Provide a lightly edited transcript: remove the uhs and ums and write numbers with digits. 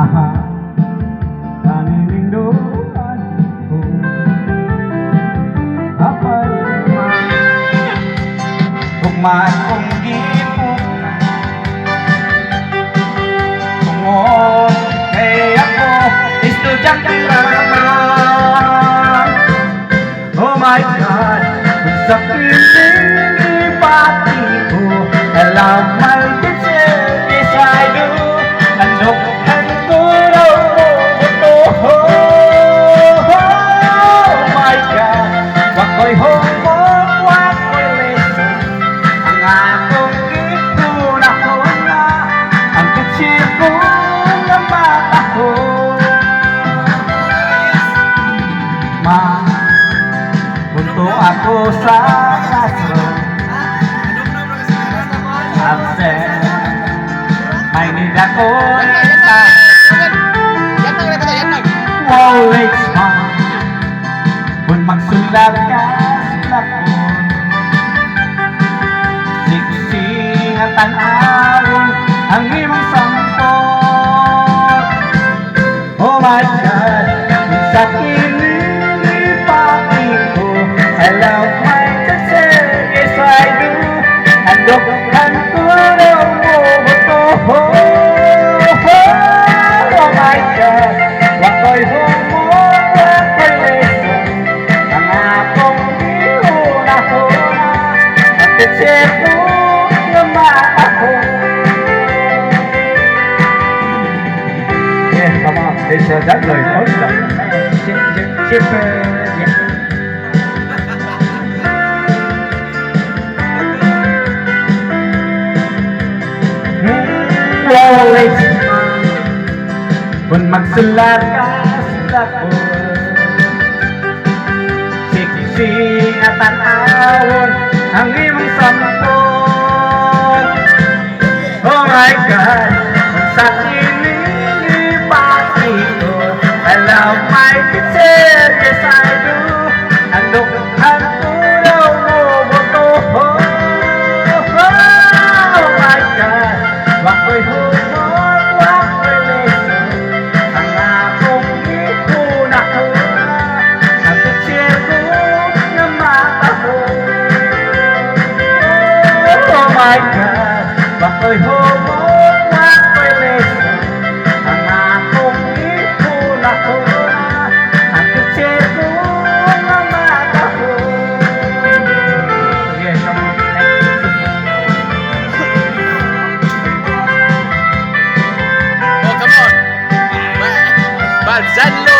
Mahal kanininduan ko. Apay ma, gugma akong gipugnan tungod kay ako estudyante raman. Oh my God, kung sa kining ipati ko, I love my teacher, yes I do. Andokhan ko raw mo boto. Oh my God, wako'y homework, wako'y lesson. Ang akong gihuna-huna, ang teacher ko nga mataho. Ma, punto ako sa classroom. Absent. May need ako sa Wow, let's ma. Kung magsulat ka sa blackboard, sexy nga tan-awon ang imong sampot. Oh my God, sa kinilipati ko, I love my teacher, yes I do. Andokhan ko raw mo boto. Oh my God, wako'y homework, wako'y lesson. Ang akong gihuna-huna, ang teacher ko nga mataho. Yeah, come on. It's a that like awesome. Super. Yeah. Always kung magsulat ka sa blackboard, sexy nga tan-awon ang imong sampot. Oh my God, sa kinilipati ko, I love my teacher, yes I do. Andokhan ko raw mo boto. Oh my God, wako'y homework, wako'y lesson. Ang akong gihuna-huna, ang teacher ko nga mataho. Oh my God, wako'y homework, wako'y lesson. Ang akong gihuna-huna, ang teacher ko nga mataho. Yeah, come on. Thank you so much. Oh, come on. Balzanlo.